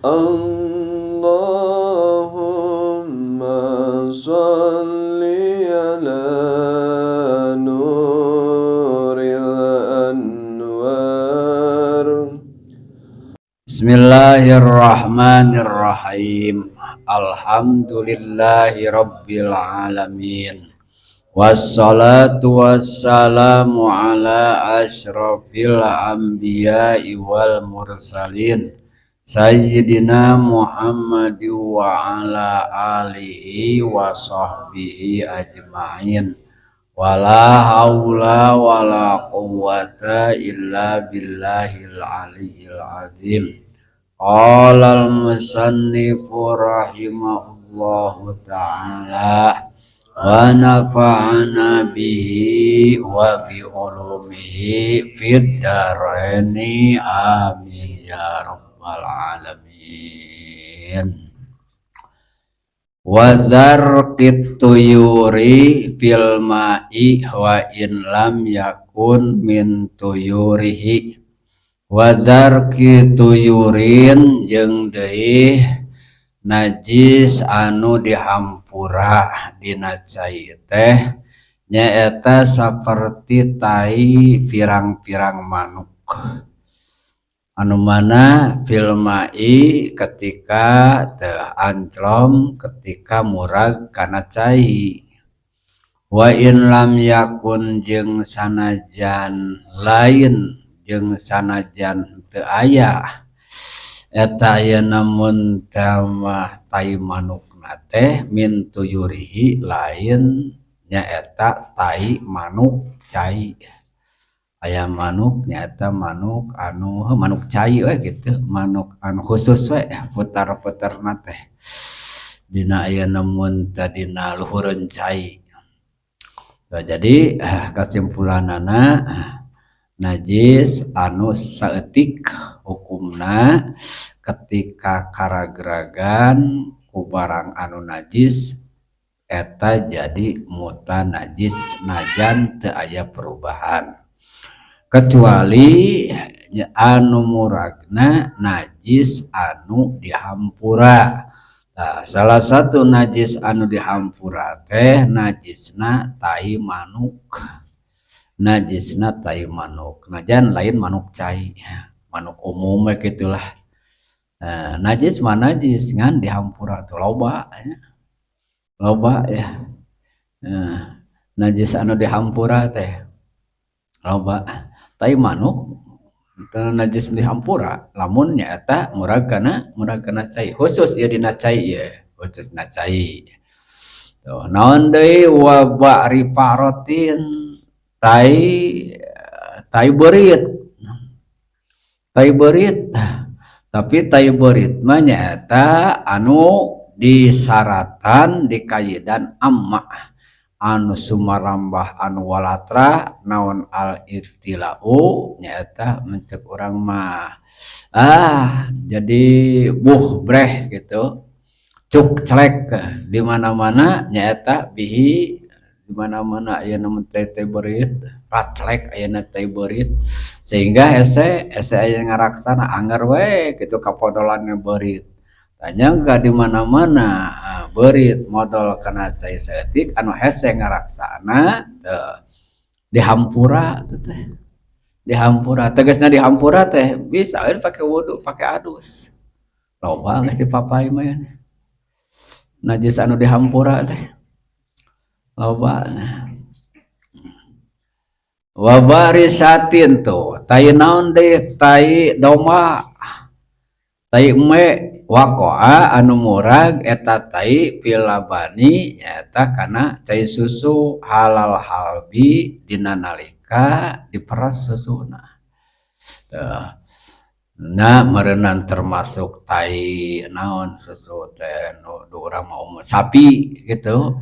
اللهم صل على نور الأنوار. Bismillahirrahmanirrahim. Alhamdulillahi rabbil alamin. Wassalatu wassalamu ala asyrafil anbiya'i wal mursalin Sayyidina Muhammad wa ala alihi wa sahbihi ajma'in. Wala haula wala quwwata illa billahil aliyyil azim. Qala al-musannifu rahimahullahu ta'ala wa nafa'ana bihi wa bi ulumihi fid dharaini, amin ya rabbal alamin. Wa dzarqit tuyuri fil ma'i wa in lam yakun min tuyurihi. Wa dzarqi tuyurin, jeung deui najis anu dihampura dina cai teh nyaeta saperti tai pirang-pirang manuk anu mana fil ma'i ketika teu anclom, ketika murag kana cai, wa in lam yakun, jeung sanajan lain, jeung sanajan teu aya eta ayeuna mun mah tai manukna teh min tuyurihi, lain nyaeta tai manuk cai. Aya manuk nyaeta manuk anu manuk cai we gitu, manuk anu khusus we putar-putarna teh dina ayeuna mun teh dina luhureun cai. Nah, jadi kesimpulanana najis anu saeutik hukumna ketika karagragan ku barang anu najis eta jadi mutanajis najan teu aya perubahan, kecuali anu muragna najis anu dihampura. Nah, salah satu najis anu dihampura teh najisna tai manuk, najisna tai manuk najan lain manuk cai, manuk umum we gitulah. Nah, najis mah najis ngan dihampura tuh loba ya. Loba ya. Nah, najis anu dihampura teh loba, tai manuk teu najis dihampura lamun nyaeta murag kana cai, khusus ieu dina cai ieu, khususna cai. Tuh, naon deui? Wa ba'ri fa'ratin, tai tai beurit, tai beurit. Tapi tai beurit mah nyaeta anu disaratan dikayidan amma anu sumarambah anu walatra naon al ibtilau, nyaeta mun ceuk urang mah jadi buh breh gitu, cuk celek di mana-mana, nyaeta bihi di mana-mana aya mun teh tai beurit raclek ayeuna tai beurit, sehingga hese hese aya ngaraksana anger we kitu kapodolanna beurit. Tanya di mana-mana beurit modol kana cai saeutik anu hese ngaraksana teu dihampura teh teh dihampura, tegasna dihampura teh bisa we pake wudu, pake adus. Loba geus dipapay mah ya najis anu dihampura teh loba. Wa barisatin tuh tai naon deui? Tai domba, tai embe, waqa'a anu murag eta tai fil labani, nyaeta kana cai susu, halal halbi, dina nalika diperas susuna. Tah, nah, meureunan termasuk tai naon susu teh nu urang mah umum sapi gitu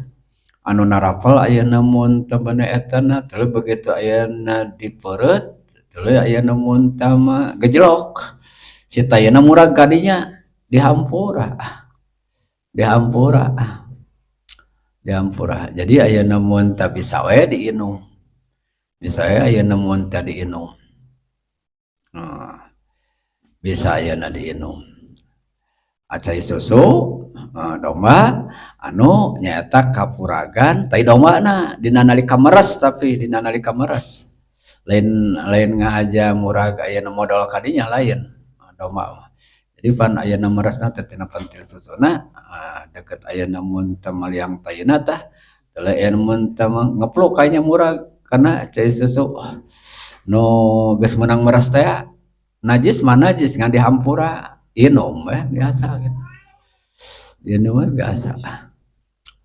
anu narapel ayeuna mun teu beuneu etana tuluy begitu ayeuna dipeureut tuluy ayeuna muntah mah gejlok si tayana murag kadinya dihampura, dihampura, dihampura. Jadi ayeuna mun teu bisa we diinum, bisa we ayeuna mun teu diinum. Nah, bisa ayeuna diinum. Cai susu domba anu nyaeta kapuragan tai dombana dina nalika meres, tapi dina nalika meres, lain lain ngahaja murag ayeuna modol ka dinya, lain domba mah. Jadi pan ayeuna meresna teh tina pentil susuna deket ayeuna mun teu maliang taina tah, teu mun teu ngepluk kayanya murag kana cai susu nu geus meunang meres teh. Najis mah najis, ngan dihampura, inum we biasa gitu, inum we biasa,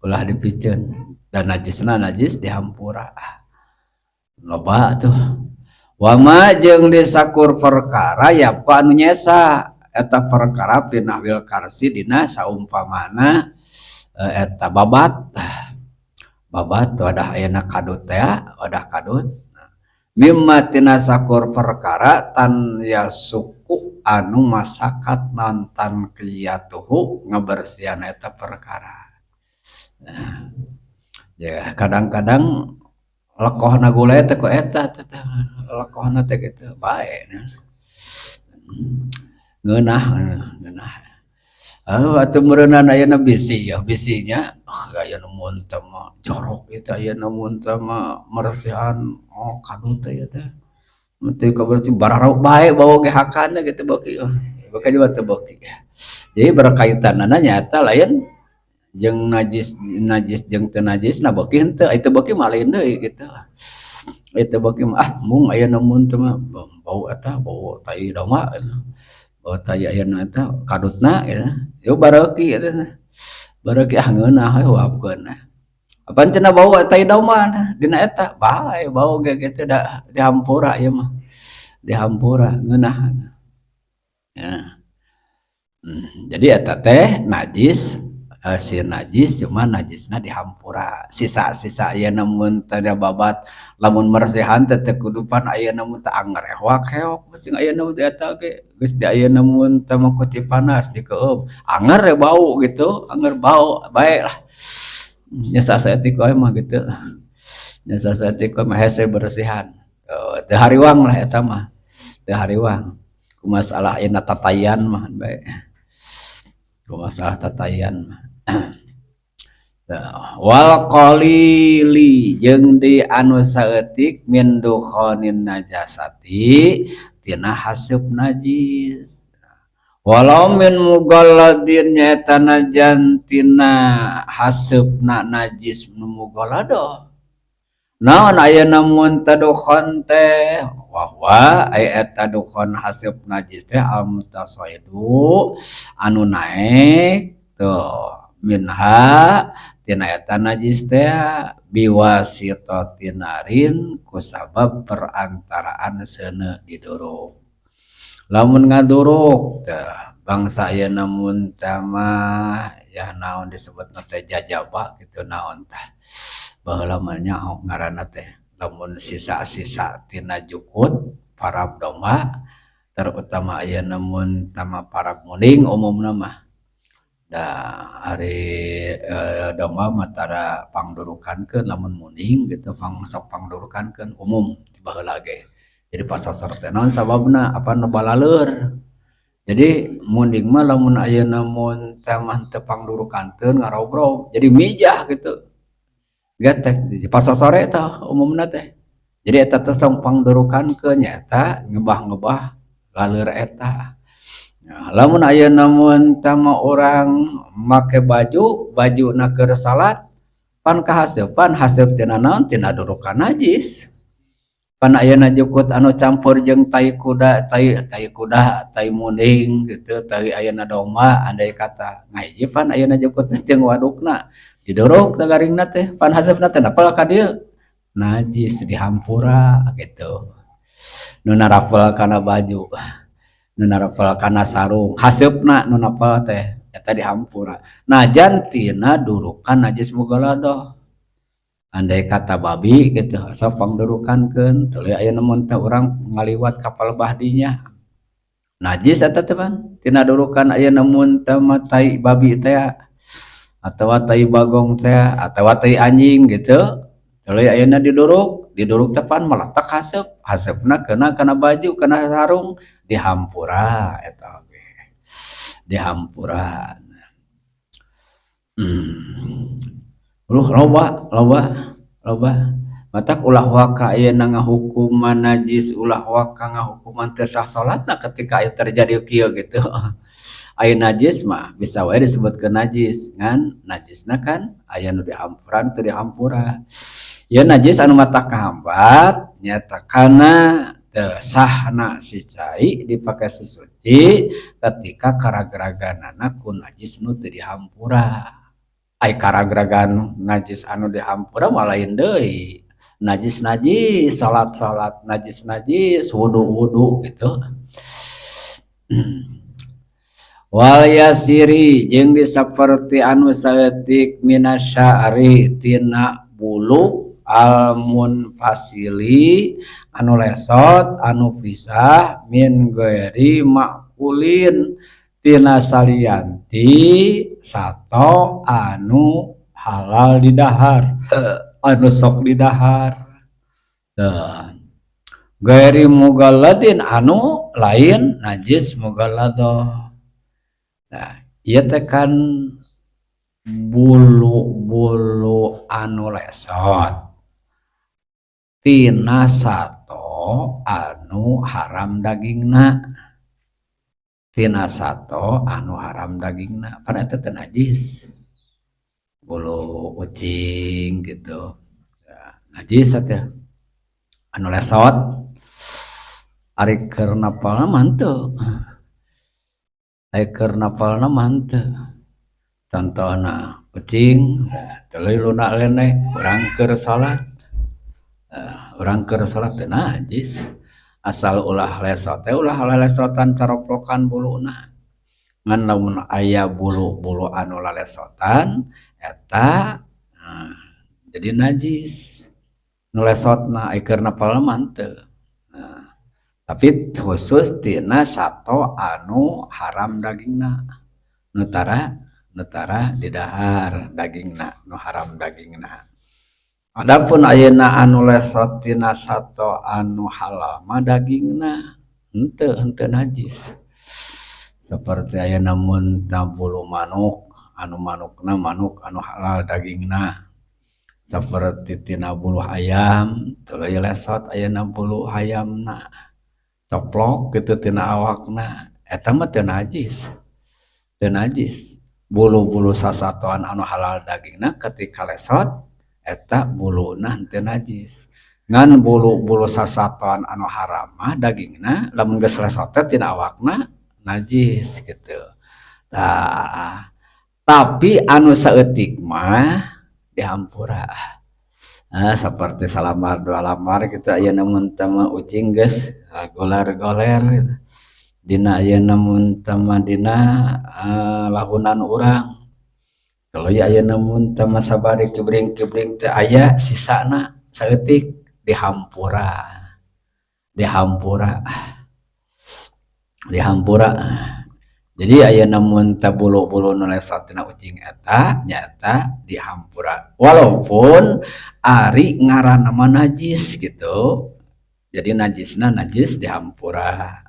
ulah dipiceun dan najisna najis dihampura. Loba tuh. Wama jeung disakur perkara yabqa anu nyesa eta perkara fi nahwil karsi dina saumpamana eta babat babat wadah ayeuna kadut teh, wadah kadut. Mimma tina sakur perkara tan yasuku anu masakat non tanqiyatuhu ngabersihan eta perkara. Nah, ya kadang-kadang lekohna gulai teh ku eta teh, lekohna teh kitu bae ngeunah ngeunah. Oh, atuh meureunan ayeuna bisi ya bisinya, oh, aya nu mun teh mah jorok ieu teh, aya nu teh mah meresihan, oh, kadut teh ieu teh teu kabersih, bararau bae bau ge hakan gitu, beuki beuki mah teu beuki. Jadi berkaitanana nyaeta lain jeung najis, najis jeung teu najisna, beuki henteu itu, beuki mah lain deui gitu. Itu beuki mah, ah, mung aya mun teh mah bau eta, bau tai domba, bau tai ayeuna eta kadutna ya, yo bareuki eta, bareuki, ah, ngeunah we huapkeun. Apan cenah bau tai domba dina eta bae, bau ge kitu da dihampura ieu mah, dihampura ngeunah ya. Jadi eta teh najis, si najis, cuma najisna dihampura. Sisa-sisa ayeuna mun teu babat, lamun meresihan teh teu kudu pan ayeuna mun teh anger heok-heok sing ayeuna teh eta ge geus di ayeuna mun teh mah ku cipanas dikeueum anger bau gitu, anger bau bae lah nya, saeutik wae mah gitu nya, saeutik wae mah hese beresihan, teu hariwang lah eta mah, teu hariwang ku masalah ayeuna tataian mah bae, ku masalah tataian mah. Wal qalili jeung di anu saeutik min dukhanin najasati tina haseup najis, walau min mughalladin nyaeta najan tina haseupna najis nu mughalladah. Naon ayeuna mun teh dukhan teh? Wahwa aya eta dukhan haseup najis teh al mutasaidu anu naek tuh minha tina eta najis teh biwasitati narin kusabab perantaraan seuneu diduruk. Lamun ngaduruk teh bangsa ayeuna mun teh mah ya naon disebutna teh, jajaba kitu, naon tah baheula mah nyaho ngaranna teh, lamun sisa-sisa tina jukut parab domba, terutama ayeuna mun teh mah parab munding umumna mah da ari domba mah tara pangdurukankeun, lamun munding gitu pang sok pangdurukankeun umum baheula ge. Jadi pasosor teh naon sababna, apan nu balaleur. Jadi munding mah lamun ayeuna mun teh mah teu pangdurukankeun ngarobrol jadi mijah gitu, getek pasosore tah umumna teh. Jadi eta teh tong pangdurukankeun, nyaeta ngebah-ngebah laleur eta. Nah, lamun ayeuna mun teh mah urang make baju, bajuna keur salat pan kahaseupan, haseup tina naon? Tina durukan najis. Pan ayeuna jukut anu campur jeung tai kuda, tai tai kuda, tai munding gitu, tai ayeuna domba andai kata ngahiji, pan ayeuna jukutna jeung wadukna diduruk teh garingna teh, pan haseupna teh napel ka dieu, najis dihampura gitu. Nu narapel kana baju, nu narapel kana sarung, haseupna nu napel teh eta dihampura najan tina durukan najis mughalladah. Andai kata babi gitu sok pangdurukankeun, tuluy ayeuna mun teh urang ngaliwat ka palebah dinya, najis eta teh pan tina durukan ayeuna mun teh mah tai babi teh atawa tai bagong teh atawa tai anjing gitu. Tuluy ayeuna diduruk, diduruk teh pan meletak haseup, haseupna kena kana baju, kana sarung, dihampura eta oge. Dihampura. Loba loba loba matak ulah waka ayeuna ngahukuman najis, ulah waka ngahukuman teu sah salatna ketika aya terjadi kieu gitu. Aya najis mah bisa wae disebutkeun najis, ngan najisna kan aya nu dihampura, teu dihampura. Ieu najis anu matak kahambat nyaeta kana teu sahna si cai dipake susuci ketika karagraganana ku najis nu teu dihampura. Ai karagragan najis anu dihampura mah lain deui. Najis-najis, salat-salat, najis-najis, wudu-wudu gitu. Wal yasiri jeung disaperti anu saeutik minasya'ri tina bulu al munfasili anu lesot anu pisah min ghairi makulin tina salianti sato anu halal didahar, anu sok didahar. Tah, ghairi mughalladin anu lain najis mughalladhah. Nah, ieu teh kan bulu-bulu anu lesot tina sato anu haram dagingna, tina sato anu haram dagingna, pan eta teh najis bulu ucing gitu, najis teh anu lesot. Ari keur napalna mah henteu, ari keur napalna mah henteu. Contohna ucing tuluy luna lene urang keur salat, urang keur salat teh najis asal ulah lesot teh, ulah lelesotan caroplokan buluna. Ngan lamun aya bulu-bulu anu lalesotan eta jadi najis nu lesotna, ai keur napalna mah henteu. Nah, tapi khusus tina sato anu haram dagingna, nu tara didahar dagingna, nu haram dagingna. Adapun ayeuna anu lesot tina sato anu halal mah dagingna henteu najis. Seperti ayeuna mun bulu manuk anu manukna manuk anu halal dagingna, seperti tina bulu ayam tuluy lesot ayeuna bulu ayamna coplok gitu tina awakna, eta mah teu najis, teu najis. Bulu-bulu sasatoan anu halal dagingna ketika lesot eta buluna henteu najis. Ngan bulu-bulu sasatoan anu haram mah dagingna lamun geus lesot teh tina awakna najis gitu. Tah, tapi anu saeutik mah dihampura. Nah, seperti salamar dua lamar gitu ayeuna mun teu mah ucing geus goler-goler gitu. Dina ayeuna mun teu mah dina lahunan urang. Kalau ayeuna mun teu mah sabari kibring-kibring teh aya sisana saeutik dihampura, dihampura, dihampura. Jadi ayeuna mun teh bulu-bulu nu lesot tina ucing eta nyaeta dihampura. Walaupun ari ngaranna mah najis gitu. Jadi najisna najis dihampura.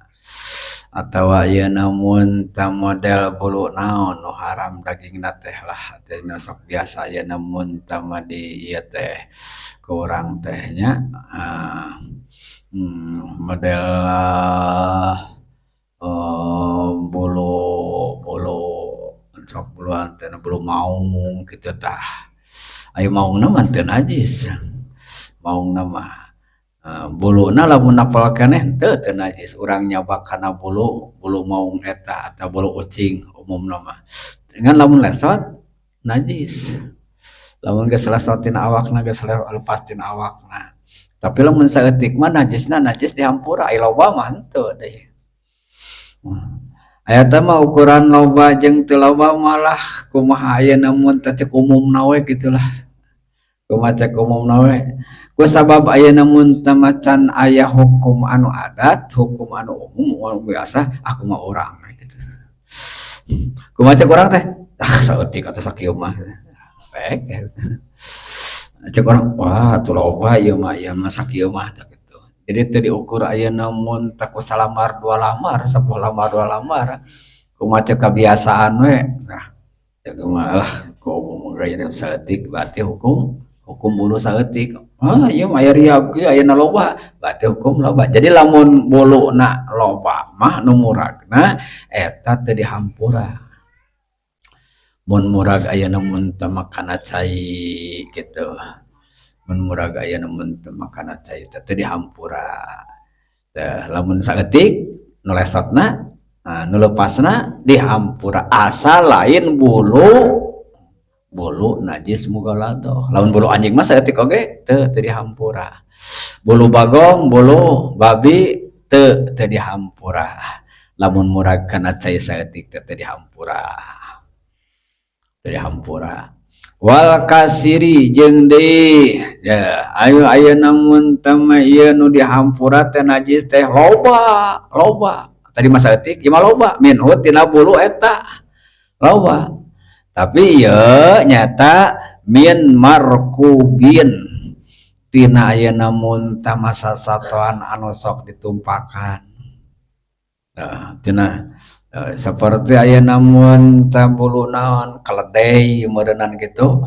Atawa ayeuna mun teh model bulu naon nu haram dagingna teh lah, teh sok biasa ayeuna mun teh mah di ieu teh ku urang teh nya model bulu bulu sok buluan teh bulu maung kitu tah. Aya maungna mah teu najis, maungna mah buluna lamun napal keneh henteu teu najis. Urang nyabak kana bulu bulu maung eta atau bulu ucing umumna mah, ngan lamun lesot najis, lamun geus lesot tina awakna, geus lepas tina awakna. Tapi lamun saeutik mah najisna najis dihampura, ai loba mah henteu deui. Aya teh mah ukuran loba jeung teu loba malah kumaha ayeuna mun teh cek umumna we gitulah, kumaha cek umumna we. Ku sabab ayeuna mun teh macan aya hukum anu adat, hukum anu umum anu biasa, ah kumaha urang we kitu. Kumaha cek urang teh, ah saeutik atuh sakieu mah pek. Cek urang, wah atuh loba ieu mah, ieu mah sakieu mah tah kitu. Jadi teu diukur ayeuna mun teh ku salamar dua lamar, 10 lamar dua lamar. Kumaha cek kebiasaan we. Nah, ya kumaha lah, ku umum saeutik berarti hukum hukum bulu saeutik. Ah, ieu mah aya riab kieu, aya loba, berarti hukum loba. Jadi lamun buluna loba mah nu muragna eta teu dihampura. Mun murag aya mun teu makana cai gitu. Mun murag aya mun teu makana cai teh teu dihampura. Tah, lamun saeutik nu lesotna, nah, nu lepasna dihampura asal lain bulu bulu najis mughaladzah. Lamun bulu anjing mah saeutik oge teu teu dihampura. Bulu bagong, bulu babi teu teu dihampura. Lamun murag kana cai saeutik teh teu dihampura. Teu dihampura. Wal kasiri jeung deui ya, ayo ayeuna mun teh mah ieu nu dihampura teh najis teh loba, loba. Tadi mah saeutik, ieu mah loba minhu tina bulu eta. Loba. Tapi ieu nyata min markubin tina ayeuna mun teh mah sasatoan anu sok ditumpakan. Nah, tina seperti ayeuna mun teh bulu naon, keledai meureunan gitu.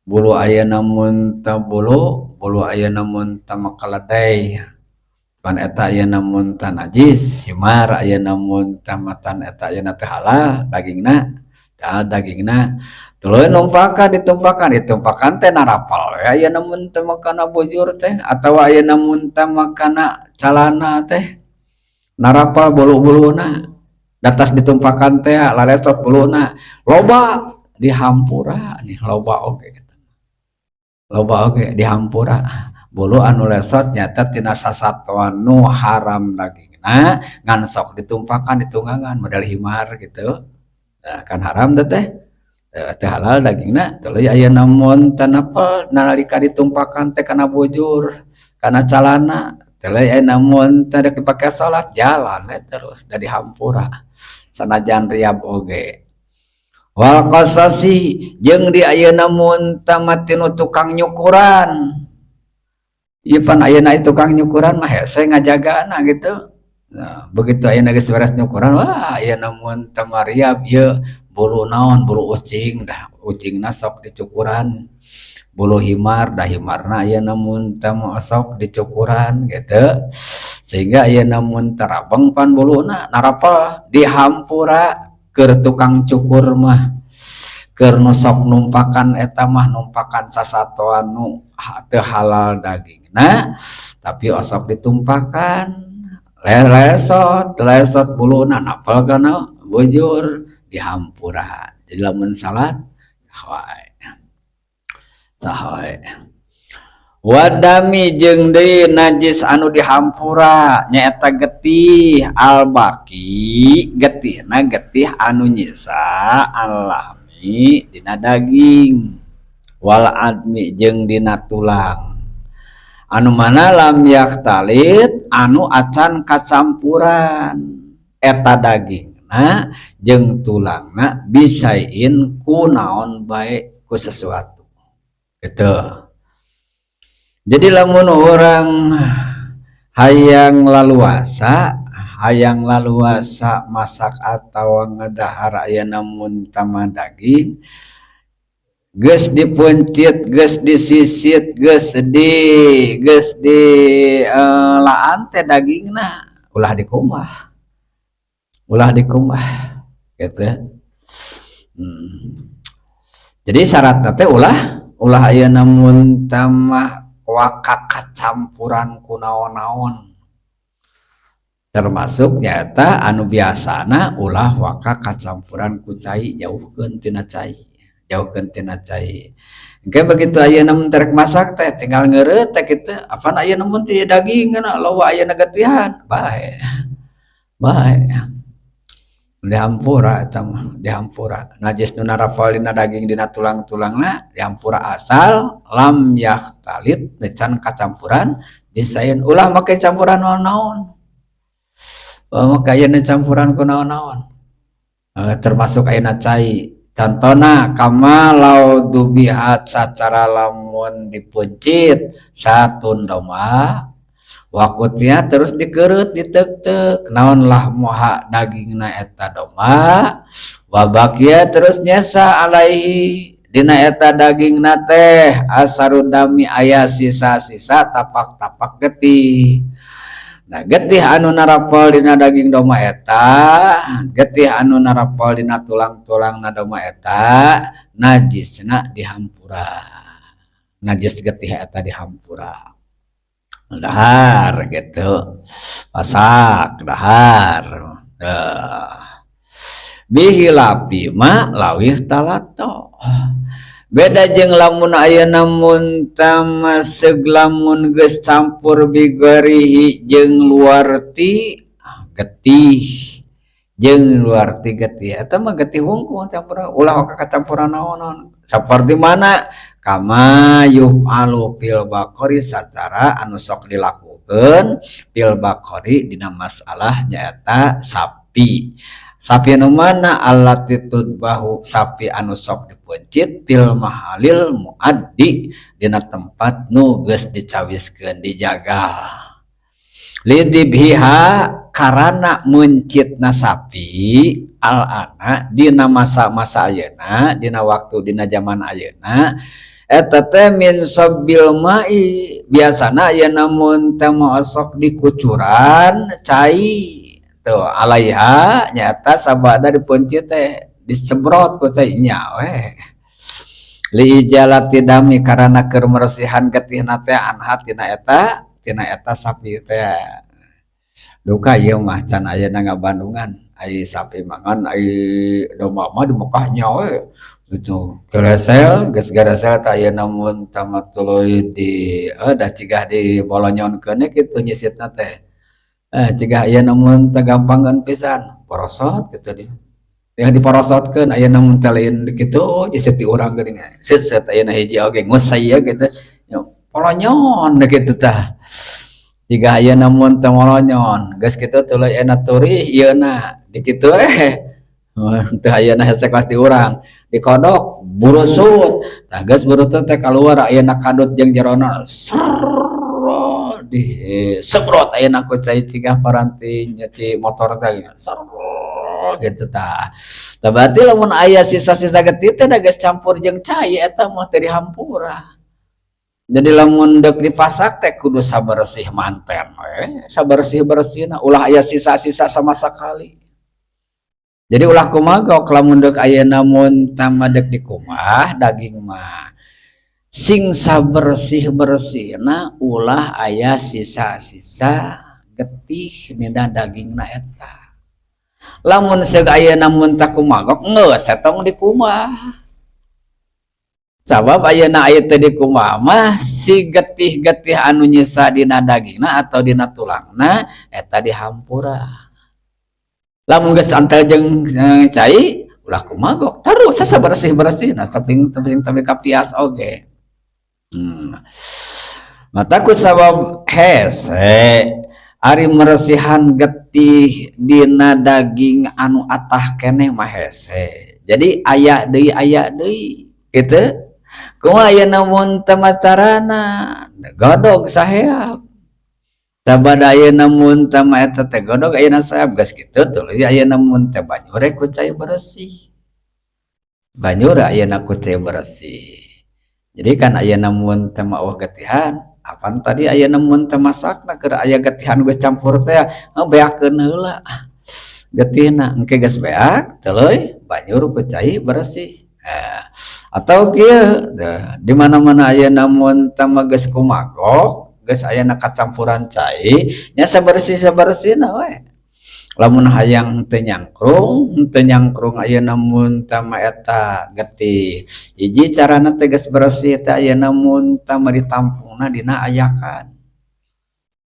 Bulu ayeuna mun teh bulu bulu ayeuna mun teh mah keledai. Pan eta ayeuna mun teh najis, himar ayeuna mun teh matan eta ayeuna teh halal dagingna. Tah, dagingna tuluy numpakan, ditumpakan, ditumpakan teh narapal we ayeuna mun teh kana bujur teh atawa ayeuna mun teh kana calana teh narapal bulu-buluna, datas ditumpakan teh lalesot buluna loba, dihampura nih loba oge, loba oge dihampura. Bulu anu lesot nyata tina sasatoan nu haram dagingna ngan sok ditumpakan, ditunggangan model himar gitu. Nah, kan haram teh teh teh halal dagingna. Tuluy aya mun teh napel nalika ditumpakan teh kana bujur, kana calana, tuluy aya mun teh dipake salat jalan we terus da dihampura sanajan riab oge. Wal qasasi jeung di ayeuna mun teh mah tinu tukang nyukuran. Ieu pan ayeuna tukang nyukuran mah hese ngajagana gitu. Nah, begitu ayeuna geus beres nyukuran, wah, ayeuna mun teh mah riab ieu bulu naon, bulu ucing, dah ucingna sok dicukuran, bulu himar, dah himarna ayeuna mun teh mah sok dicukuran gitu, sehingga ayeuna mun tarabeng pan buluna narapel, dihampura keur tukang cukur mah, keur nu sok numpakan eta mah, numpakan sasatoan nu teu halal dagingna tapi osok ditumpakan, lesot lesot buluna napel kana bujur, dihampura. Jadi lamun salat wae tah wae. Wadami jeung deui najis anu dihampura nyaeta getih albaki, getihna getih anu nyisa alami dina daging wal admi jeung dina tulang anu mana lam yakhtalit anu acan kacampuran eta dagingna jeung tulangna bisain ku naon bae, ku sesuatu gitu. Jadi lamun orang hayang laluasa masak atau ngedahar aya namun tama daging geus dipuncit, geus disisit, geus di laan teh dagingna, ulah dikumbah, ulah dikumbah gitu. Jadi syaratna teh ulah ulah aya namun tamah waka kacampuran ku naon-naon, termasuk nyata anu biasana ulah waka kacampuran ku cai, jauhkeun tina cai, jauhkeun tina cai. Engke begitu ayeuna mun terek masak teh tinggal ngeureut teh kitu, apan ayeuna mun ti daging kana loba ayeuna getihan bae bae, dihampura eta mah, dihampura. Najis nu narapal dina daging, dina tulang-tulangna dihampura asal lam yakhtalit can kacampuran bisain, ulah make campuran naon-naon, make ayeuna campuran ku naon-naon, termasuk ayeuna cai. Contohna kama lau dubihat sacara lamun dipuncit satun domba. Waktunya terus dikereut, ditek-tek naon lahmuha dagingna eta domba. Wa baqiya terus nyesa alaihi dina eta dagingna teh asarud dami aya sisa-sisa tapak-tapak getih. Nah, getih anu narapol dina daging domba eta, getih anu narapol dina tulang-tulang na domba eta, najisna dihampura. Najis getih eta dihampura. Dahar gitu, pasak dahar. Bihilafi ma lawih talato. Beda jeung lamun ayeuna mun tamaseg, lamun geus campur bigorihi jeung luar ti getih, jeung luar ti getih eta mah getih wungkul campur, ulah ka kacampuran naon-naon. Saperti mana kama yuf'alu fil baqari, sacara anu sok dilakukeun fil baqari dina masalah nyaeta sapi. Sapi anu mana? Allati tudbahu, sapi anu sok dipeuncit fil mahalil muaddi, dina tempat nu geus dicawiskeun, dijagal. Lidibhiha karana meuncitna sapi al-ana dina masa-masa ayeuna, dina waktu, dina zaman ayeuna eta teh min sabbil mai, biasana ayeuna mun teh sok dikucuran cai tuh alaiha, nyata sabada dipeuncit teh disemprot ku cai nya we. Li ijalati dami karana keur meresihan getihna teh anha tina eta sapi teh. Duka ieu mah can ayeuna ngabandungan ai sapi mangan, ai domba mah di Mekah nya we gitu geresel, geus geresel teh ayeuna mun tamat tuluy di da cigah di bolonyonkeun kitu nyisitna teh. Cigah ayeuna mun teh gampangeun pisan porosot kitu di ya, diporosotkeun ayeuna mun teh lain kitu nyisit di urang geuning set ayeuna hiji oge ngusai kitu polonyon kitu tah. Jika ayeuna mun teh molonyon geus kitu tuluy ayeuna turih ieuna di kitu teu ayeuna hese kelas di urang dikodok burusut tah, geus burusut teh kaluar ayeuna kadut jeung jerona ser di semprot ayeuna ku cai cigah paranti nyuci motor teh ser gitu tah. Tah, berarti lamun aya sisa-sisa getih teh geus campur jeung cai eta mah teh dihampura. Jadi lamun deuk dipasak teh kudu sabersih manten we, sabersih-bersihna, ulah aya sisa-sisa sama sekali. Jadi ulah kumagok lamun deuk ayeuna mun tama deuk dikumah daging mah sing sabersih-bersihna, ulah aya sisa-sisa getih dina dagingna eta. Lamun seug ayeuna mun teh kumagok geus tong dikumah. Sabab ayeuna aya teu dikumbah mah si getih-getih anu nyisa dina dagingna atau dina tulangna eta dihampura. Lamun geus antel jeung cai ulah kumagok terus sabersih-bersihna saping saping tapi kapias oge. Mata ku sabab hese ari meresihan getih dina daging anu atah keneh mah hese. Jadi aya deui, aya deui kitu. Kumaha ayeuna mun teu macarana godog saheap. Sabada ayeuna mun teu mah eta teh godog ayeuna saheap geus kitu tuluy ayeuna mun teh banyure ku cai bersih. Banyure ayeuna ku cai bersih. Jadi kan ayeuna mun teh mah eueuh getihan, apan tadi ayeuna mun teh masakna keur aya getihan geus campur teh beakeun heula getihna, engke geus beak tuluy banyur ku cai bersih. Atau kieu di mana-mana ayeuna mun teh mah geus kumagok, geus ayeuna kacampuran cai nya sabersih-sabersihna we. Lamun hayang teu nyangkrung, teu nyangkrung ayeuna mun teh mah eta getih. Hiji carana teh geus bersih teh ayeuna mun teh mah ditampungna dina ayakan.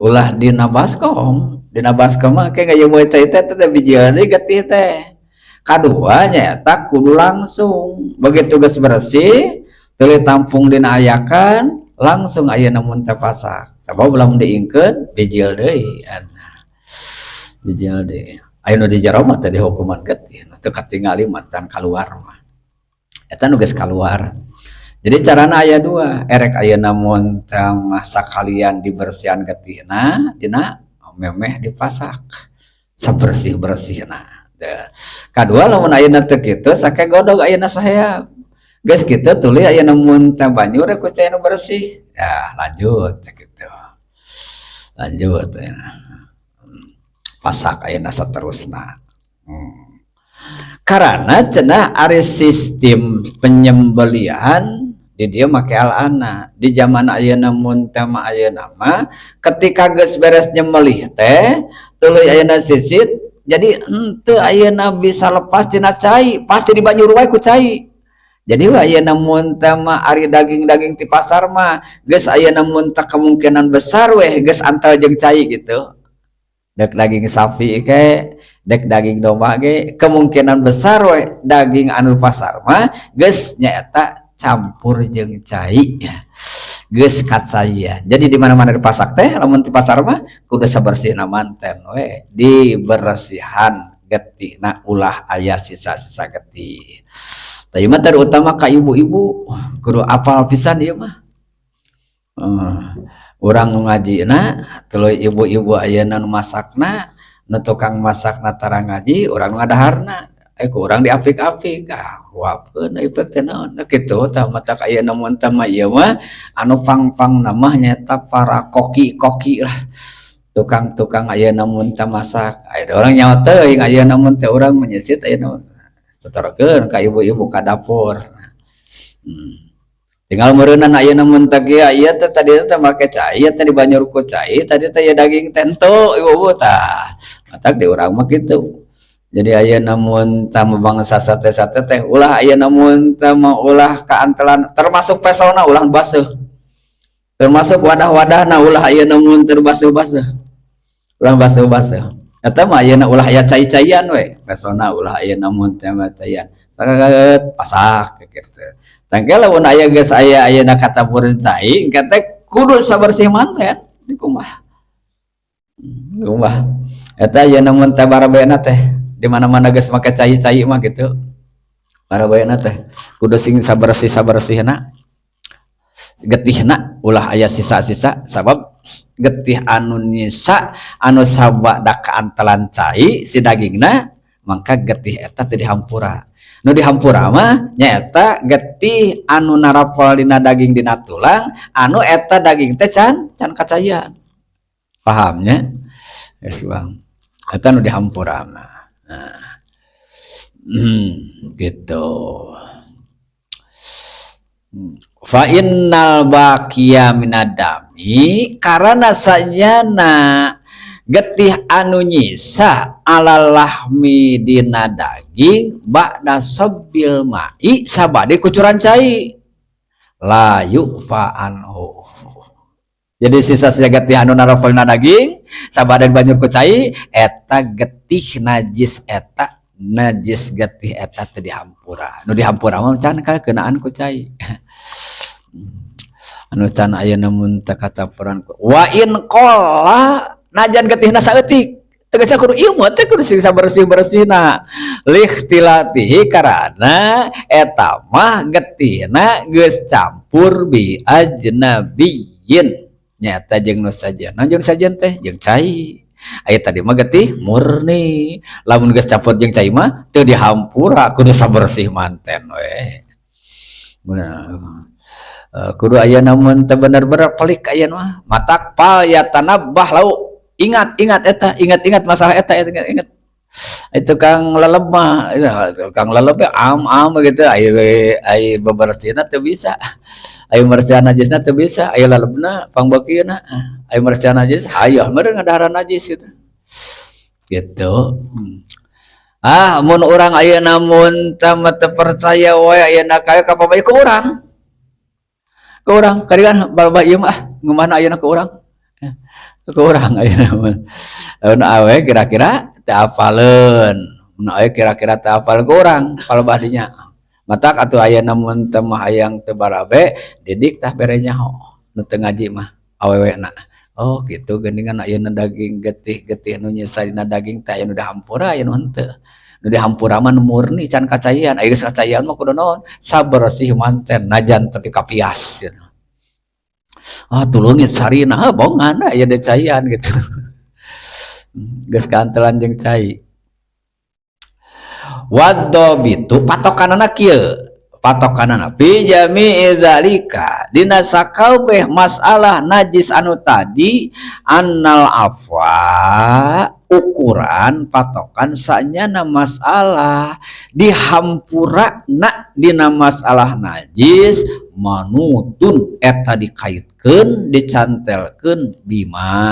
Ulah dina baskom, dina baskom mah engke ngayeumeut cai teh teh bijieun deui getih teh. Kadua nyaeta kudu langsung begitu geus bersih tuluy tampung dina ayakan langsung ayeuna mun teh pasak. Sabab lamun diingkeun bijil deui. Bijil deui. Aya nu di jero mah teh dihukuman getih, teu katingali mah can kaluar mah. Eta nu geus kaluar. Jadi carana aya dua, erek ayeuna mun teh mah sakalian dibersihan getihna dina memeh dipasak sabersih-bersihna. Kadua, lamun ayeuna teu kitu, sake godog ayeuna saheab geus kitu, tuluy ayeuna mun teh banjur ku cai nu bersih ya, lanjut kitu, lanjut ya. Pasak ayeuna saterusna. Karena cenah ari sistem penyembelihan di dieu make al-ana. Di zaman ayeuna mun teh mah, ayeuna mah ketika geus beres nyembelih teh, tuluy ayeuna sisit, jadi henteu ayeuna bisa lepas tina cai, pasti dibanjur wae ku cai. Jadi ayeuna mun teh mah ari daging-daging ti pasar mah geus ayeuna mun teh kemungkinan besar weh geus antel jeung cai gitu. Dek daging sapi ke, dek daging domba ge, kemungkinan besar we daging anu pasar mah geus nyaeta campur jeung cai, geus kacaian. Jadi di mana-mana di pasar teh, lamun di pasar mah kudu sabersihna manten we dibersihan getihna, ulah aya sisa-sisa getih. Tah, mah terutama ka ibu-ibu kudu apal pisan ieu mah. Urang nu ngajina, tuluy ibu-ibu ayeuna nu masakna, nu tukang masakna tara ngaji, urang nu ngadaharna, ku urang diapik-apik, ah huapkeun ieu teh naon kitu. Tah, matak ayeuna mun teh mah ieu mah anu pang-pangna mah nyaeta para koki-koki lah, tukang-tukang ayeuna mun teh masak. Aya urang nyaho teuing ayeuna mun teh urang menyesit ayeuna tuturkeun ka ibu-ibu ka dapur. Tinggal meureunan ayeuna mun teh kieu, ieu teh tadi teh make cai, ieu teh dibanjur ku cai tadi teh, ieu daging teh henteu, ibu-ibu. Tah, matak di urang mah kitu. Jadi ayeuna mun tah bangsa sate-sate teh ulah ayeuna mun teh mah ulah kaantelan, termasuk pesona ulah baseuh, termasuk wadah-wadahna ulah ayeuna mun teu baseuh-baseuh, ulah baseuh-baseuh. Eta mah ayeuna ulah aya cai-caian we, pesona ulah ayeuna mun teh mah caian, sakeut pasak kitu. Tangke lamun aya geus aya ayeuna kacampuran cai, engke teh kudu sabersih manten dikumbah, kumbah. Eta ayeuna mun teh barabena teh di mana-mana geus make cai-cai mah gitu, barabena teh kudu sing sabersih-sabersihna getihna, ulah aya sisa-sisa, sabab getih anu nyisa anu sabada kaantelan cai si dagingna, mangka getih eta teu dihampura. Nu dihampura mah nyaeta getih anu narapol dina daging, dina tulang, anu eta daging teh can kacaian. Paham nya? Geus, Bang, eta nu dihampura mah. Nah, gitu. Fa innal baqiya minad dami, karena sanyana getih anu nyisa alal lahmi dina daging ba'da sabbil ma'i sabade kucuran cai la yu'fa anhu. Jadi sisa-sisa getih anu narapol dina daging sabade banjur ku cai eta, getih najis eta, najis getih eta teu dihampura. Nu dihampura mah can kenaan ku cai, anu can ayeuna mun teu kacampuran. Wa in qalla, najan getihna saeutik, tegasna kudu ieu mah teh kudu sing sabersih-bersihna, likhtilatihi, karana eta mah getihna geus campur bi ajnabiyyin, nyaeta jeung nu sajen. Naon jeung sajen teh? Jeung cai. Aya tadi mah getih murni, lamun geus campur jeung cai mah teu dihampura, kudu sabersih manten we. Bener. Kudu aya namun teu bener-bener pelik aya mah. Matak fal yatanabbah lau, ingat ingat eta, ingat ingat masalah eta, ingat ingat itu. Kang leleb mah ya, kang leleb ya am am gitu, ai ai bebersihna teu bisa, ai mersihan najisna teu bisa, ai lelebna pangbeukieuna, ai mersihan najis hayoh meureun ngadaharan najis gitu gitu. Ah, mun urang ayeuna mun teu teu percaya we ayeuna kaya ka pabae ku urang, ke urang kadikan balba ieu mah ngumana ayeuna ke urang ayeuna mah. Lamun awe kira-kira teu apaleun, mun awe kira-kira teu apal ke urang palebah dinya. Matak atuh ayeuna mun teu mah hayang teu barabe didik tah, bere nyaho nu teu ngaji mah awewena. Oh gitu, geuningan ayeuna daging getih-getih nu nyisa dina daging teh aya nu dihampura, aya nu henteu. Nu dihampura mah nu murni can kacaian. Aya geus kacaian mah kudu naon? Sabersih manten najan tapi kapias gitu. Ah, tulungit sarina, ah, bongan aya de caian gitu. Geus kaantelan jeung cai. Wadhabitu patokanana kieu, patokanana fi jami'i dzalika dina sakabeh masalah najis anu tadi, annal afwa ukuran patokan sanyana masalah dihampura na dina masalah najis manutun eta dikaitkeun, dicantelkeun bima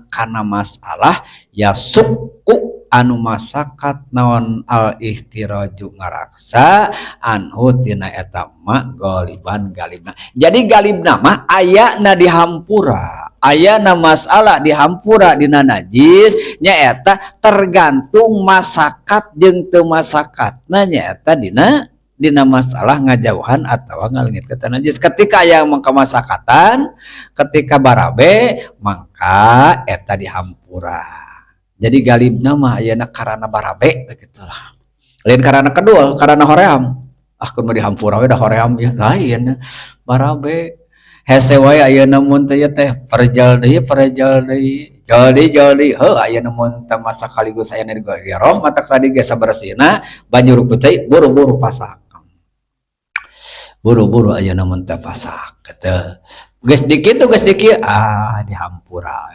kana masalah yasukku anu masakat naon al ihtiraju ngaraksa anhu tina eta ma goliban galibna. Jadi galibna mah ayana dihampura, ayana masalah dihampura dina najis nyaeta tergantung masakat jeung teu masakatna nyaeta dina dina masalah ngajauhan atau ngalengitkeun kana najis. Ketika aya mangka masakatan, ketika barabe mangka eta dihampura. Jadi galibna mah ayeuna karana barabe gitulah. Lain karana kedua, karana hoream. Ah, kudu dihampura we da hoream ya. Lain barabe. Hese wae ayeuna mun teh teh perjal deui, perjal deui. Jol deui, jol deui. Heuh, ayeuna mun teh masa sekaligus ayeuna digeroh matak tadi ge sabersihna banjur ku cai buru-buru pasak. Buru-buru ayeuna mun teh pasak kitu. Geus dikitu geus dikieu, ah, dihampura.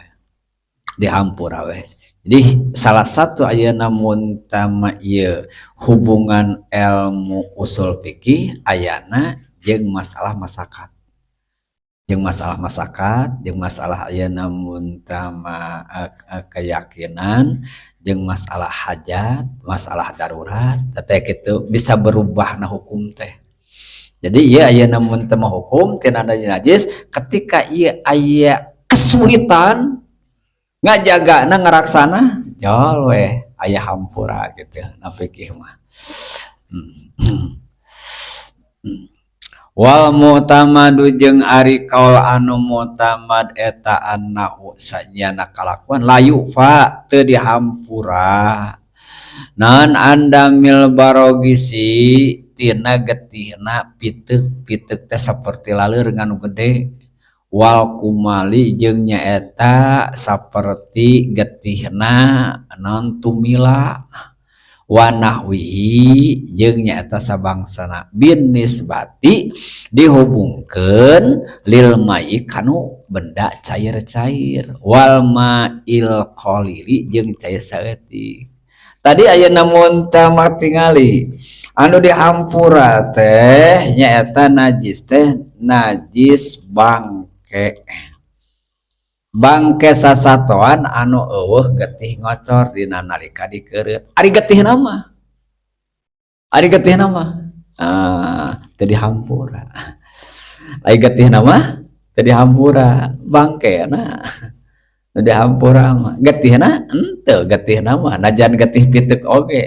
Dihampura we. Jadi salah satu ayeuna mun tama ieu hubungan ilmu usul fikih ayana jeung masalah masakat. Jeung masalah masakat, jeung masalah ayeuna mun tama keyakinan, jeung masalah hajat, masalah darurat, teh kitu bisa berubah na hukum teh. Jadi ieu ayeuna mun teu hukum tina najis ketika ieu aya kesulitan ngajagana ngaraksana jol weh aya hampura gitu na fikih mah. Wal mu'tamadu jeung ari kaul anu mu'tamad eta annahu sanyana kalakuan layu fa teu dihampura naon andamil barogisi tina getihna piteuk. Piteuk teh saperti laleur nganu gede, wal kumali jeung nyaeta saperti getihna naon tumila, wanahwihi jeung nyaeta sabangsana bin nisbati dihubungkeun lil mai kanu benda cair-cair wal ma'il qalili jeung cair saeutik. Tadi ayeuna mun teh tingali anu dihampura teh nyaeta najis teh najis bangke, bangke sasatoan anu eueuh getih ngocor dina nalika dikeureut. Ari getihna mah, ari getihna mah, ah, teu dihampura. Ari getihna mah teu dihampura, bangkena nu dihampura mah. Getihna henteu, getihna mah najan getih piteuk oge,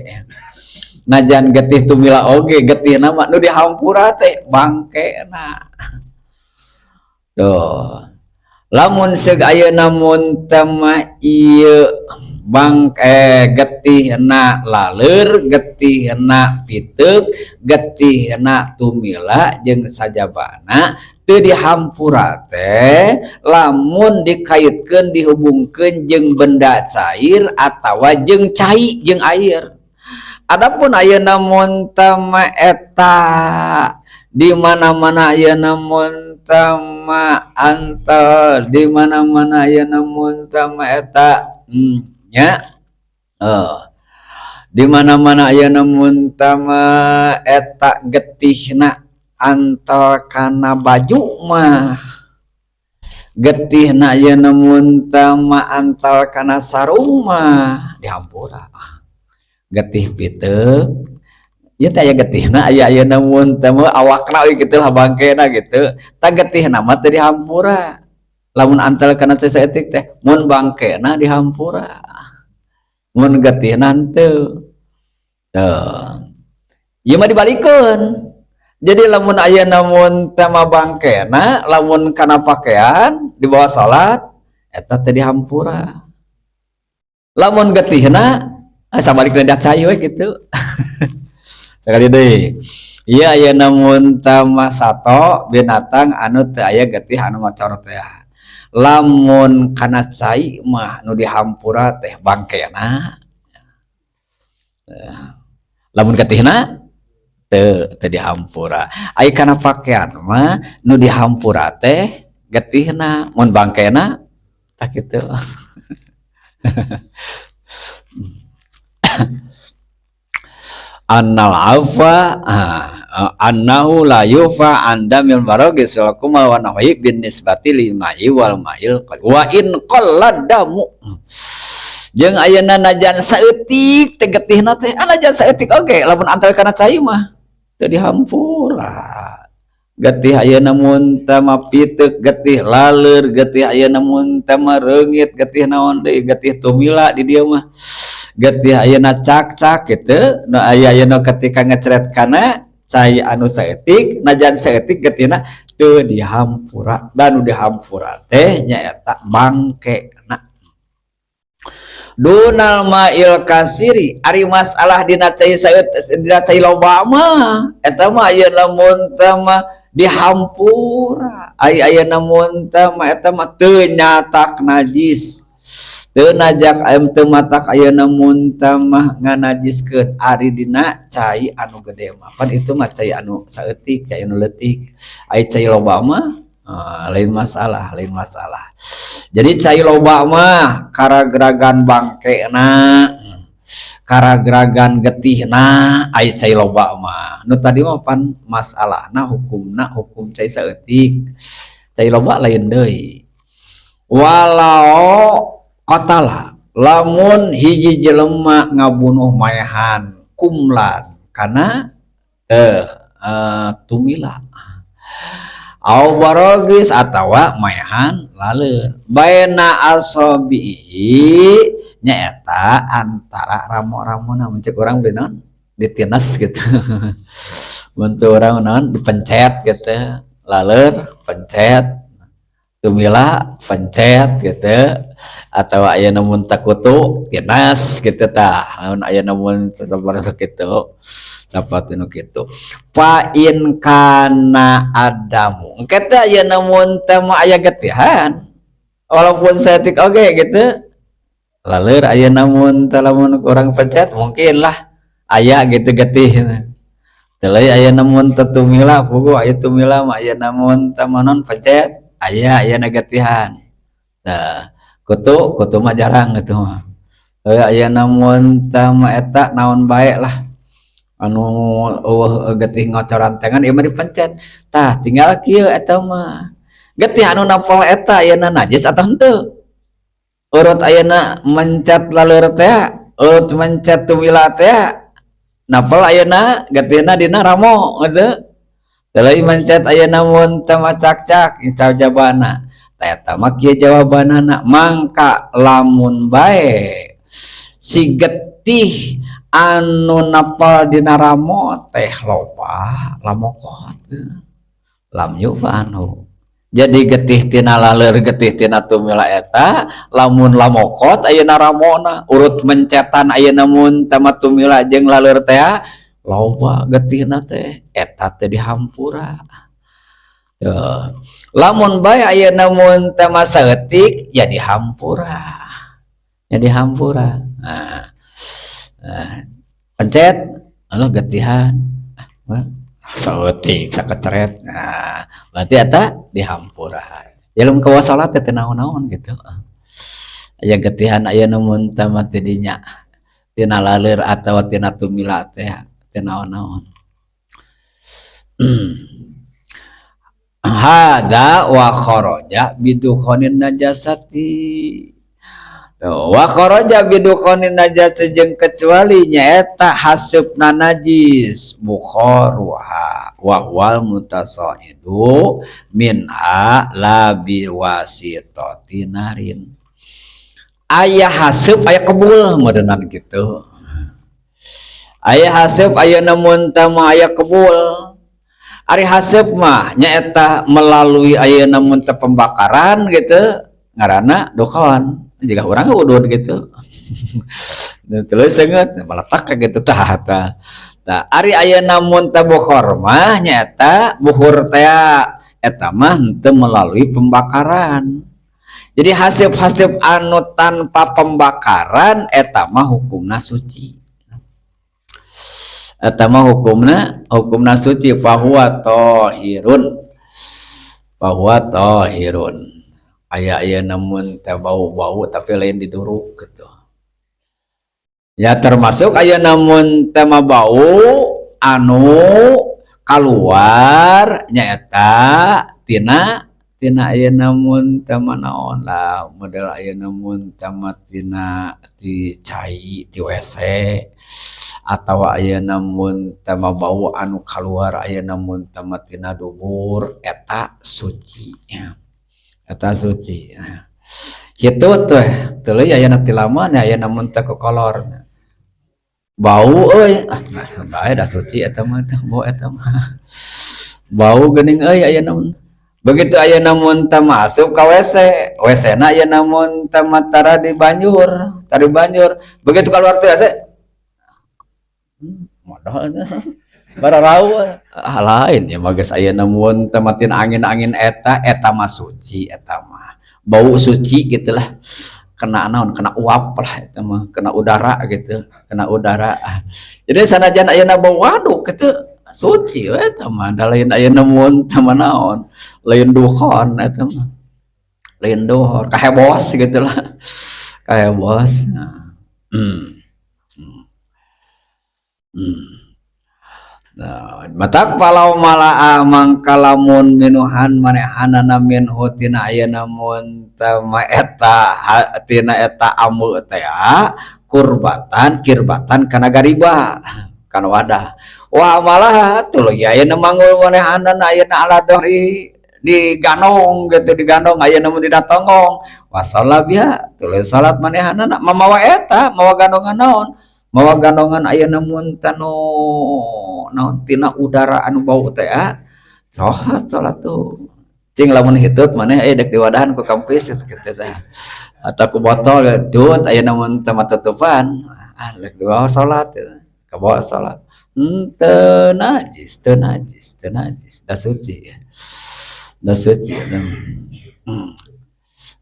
najan getih tumila oge, getihna mah nu dihampura teh bangkena. Tuh, lamun seug ayeuna mun teh mah ieu bangke getihna laleur, getihna piteuk, getihna tumila jeung sajabana teu dihampura teh lamun dikaitkeun, dihubungkeun jeung benda cair atawa jeung cai, jeung air. Adapun ayeuna mun teh mah eta di mana-mana ayeuna mun teh mah antel, di mana-mana ayeuna mun teh mah eta nya di mana-mana ayeuna mun teh mah eta getihna antel kana baju mah, getihna ayeuna mun teh mah antel kana sarung mah dihampura. Getih piteuk ieu teh aya getihna, aya ayeuna mun teh mah awakna euy kitu lah bangkena gitu. Tah, getihna mah teu dihampura lamun antel kana saeutik teh. Mun bangkena dihampura, mun getihna henteu. Teuh, ieu mah dibalikeun. Jadi lamun ayeuna mun teh mah bangkena lamun kana pakaian dibawa salat eta teh dihampura, lamun getihna Ah, sabalikna da cai we kitu. Sakali deui. Ieu ayeuna mun teh mah sato binatang anu teu aya getih anu ngocor teh. Lamun kana cai mah nu dihampura teh bangkena. Lamun getihna teu teu dihampura. Ai kana pakean mah nu dihampura teh getihna, mun bangkena tah kitu. Annal afa annahu la yufa an damil barogis wal kumal wa nahwi bin nisbati lil ma'i wal ma'il wa in qalla damu. Jeung ayeuna najan saeutik teh getihna teh, najan saeutik oge lamun antar kana cai mah teu dihampura. Getih ayeuna mun teh mah piteuk, getih laleur, getih ayeuna mun teh mah reungit, getih naon deui, getih tumila di dieu mah. Getih ayeuna cak-cak kitu, nu aya ayeuna ketika ngecret kana cai anu saeutik, najan saeutik getihna teu dihampura. Dan nu dihampura teh nyaeta bangkena. Dunal ma'il kasiri, ari masalah dina cai saeutik, dina cai loba mah eta mah ayeuna mun teh mah dihampura. Ai ayeuna mun teh mah eta mah teu nyatak najis. Teu najak ayam teu matak ayeuna mun teh mah nganajiskeun ari dina cai anu gede mah. Pan itu mah cai anu saeutik, cai anu leutik. Ai cai loba mah lain masalah, lain masalah. Jadi cai loba mah karagragan bangkena, karagragan getihna, ai cai loba mah. Nu tadi mah pan masalahna hukumna hukum cai saeutik. Cai loba lain deui. Walau qatala lamun hiji jelema ngabunuh maehan kumlan kana tumila au barogis atawa maehan laleur baina asobihi nyaeta antara ramo-ramona mun cek urang beli naon ditines gitu. Mun teu urang naon dipencet gitu, laleur pencet, tumila pencet gitu, atau aya mun takutu tines gitu tah, lamun aya mun sasabarang kitu saperti nu kitu. Fa in kana adamu engke teh aya mun teh mah aya getihan walaupun saeutik oge gitu, laleur aya mun teh lamun kurang pencet mungkin lah aya gitu getih. Teu aya mun teh tumila puguh aya tumila mah aya mun teh manon pencet aya aya getihan. Tah kutu kutu mah jarang gitu mah. Aya mun teh mah eta naon bae lah anu eueuh getih ngocoran tengan ieu mah dipencet. Tah tinggal kieu eta mah getih anu napol eta ayeuna najis atau henteu. Urut ayeuna mencet laleur teh, urut mencet tumila teh, napol ayeuna getihna dina ramo gitu. Teuing mencet ayeuna mun teh mah cak-cak insya jabana. Tah eta mah kieu jawabanana mangka lamun bae si getih anu napal dina ramo teh loba lamokot lam yufanu. Jadi getih tina laleur getih tina tumila eta lamun lamokot ayeuna ramona urut mencetan ayeuna mun teh mah tumila jeung laleur teh loba getihna teh eta teh dihampura. Tuh. Lamun bae ayeuna mun teh mah saeutik ya dihampura. Ya dihampura. Nah, nah, pencet Allah getihan saeutik sakeceret. Nah, berarti eta dihampura. Ya lamun kawa salat teh naon-naon gitu. Aya getihan ayeuna mun teh mah teh dinya tina laleur atawa tina tumila teh teh naon-naon. Hada wa kharaja bidukhonin najasati. Wa kharaja bidukhonin najasati jeung kecuali nyaeta hasupna najis bukharuha wa wal mutasaidu minha la biwasitati narin. Aya hasup aya kebul modenan kitu. Aya hasup ayeuna mun teh mah aya kebul. Ari haseup mah nyaeta melalui ayeuna mun teh pembakaran gitu ngaranna dukhon. Jika urang udud gitu. Terus seungeut meletak gitu tah tah. Tah, ari ayeuna mun teh bukhor mah nyaeta bukhur teh eta mah henteu melalui pembakaran. Jadi haseup-haseup anu tanpa pembakaran eta mah hukumna suci. Eta mah hukumna hukumna suci, fahuwa thahirun. Fahuwa thahirun. Aya ayeuna mun teh bau-bau tapi lain diduruk gitu. Ya, termasuk ayeuna mun teh mah bau anu kaluar nyaeta tina tina ayeuna mun teh mah naon lah, model ayeuna mun teh mah tina ti cai ti WC atawa ayeuna mun teh mah bau anu kaluar ayeuna mun teh mah tina dubur, eta suci ya. Eta suci. Kitu teh teuing ayeuna ti ayeuna mun teh kokolor bau euy, ah nah bae da suci eta mah teh, bau eta mah bau geuning euy. Ayeuna begitu ayeuna mun teh masuk ka WC, WC na ayeuna mun teh mah tara dibanjur, tara dibanjur, begitu keluar teh WC modal bararau. Ah, lain ya mah geus ayeuna mun teh mah tina angin-angin eta, eta mah suci, eta mah bau suci gitulah, kena naon, kena uap lah eta mah, kena udara gitu, kena udara. Jadi sanajan ayeuna bau waduk gitu suci we eta mah, da lain ayeuna mun teh mah naon, lain dukhon eta mah, lain dukhon kahebos gitulah, kahebos. Nah. Nah, matak falau mala'a mangka lamun minuhan manehanana minhu tina ayeuna mun teh mah eta tina eta ameu teh kurbatan kirbatan kana gariba, kana wadah, wa malah tuluy ayeuna manggul manehanana ayeuna ala dohri digandong gitu, digandong ayeuna mun dina tonggong, wa sholla biha tuluy salat manehanana mamawa eta, mawa gandongan naon, mawa gandongan ayeuna mun teh nu naon tina udara anu bau teh. Salat, salat tuh cing lamun hitut maneh euy dek diwadahan ku kampis gitu, gitu teh atau ku botol dut ayeuna mun teh tutupan, ah rek dibawa salat gitu, kabawa salat henteu najis, teu najis, teu najis, da suci, da suci.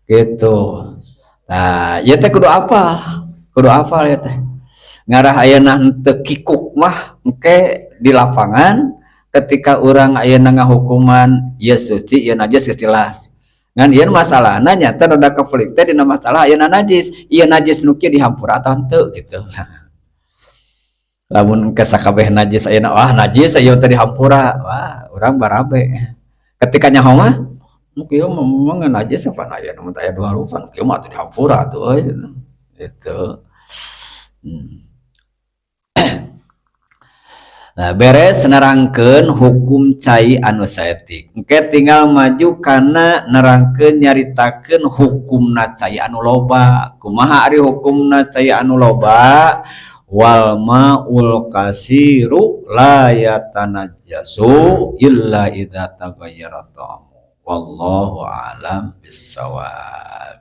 Gitu. Nah, ieu teh kudu apal, kudu apal ieu teh ngarah ayeuna henteu kikuk mah engke di lapangan ketika urang ayeuna ngahukuman ieu suci, ieu najis, geus jelas. Ngan ieu masalahna nyata rada konflik teh dina masalah ayeuna najis ieu, najis nu kieu dihampura atau henteu gitu. Lamun engke sakabeh najis ayeuna, wah, najis ieu teh dihampura, wah, urang barabe ketika nyaho mah nu kieu mah memang najis apa ayeuna mun aya dua rupa nu kieu mah atuh dihampura atuh euy gitu. Nah, beres nerangkeun hukum cai anu saeutik. Engke tinggal maju kana nerangkeun, nyaritakeun hukumna cai anu loba. Kumaha ari hukumna cai anu loba? Wal maul kasiru la yatanajjasu illa idza taghayyara ta'mu. Wallahu a'lam bissawab.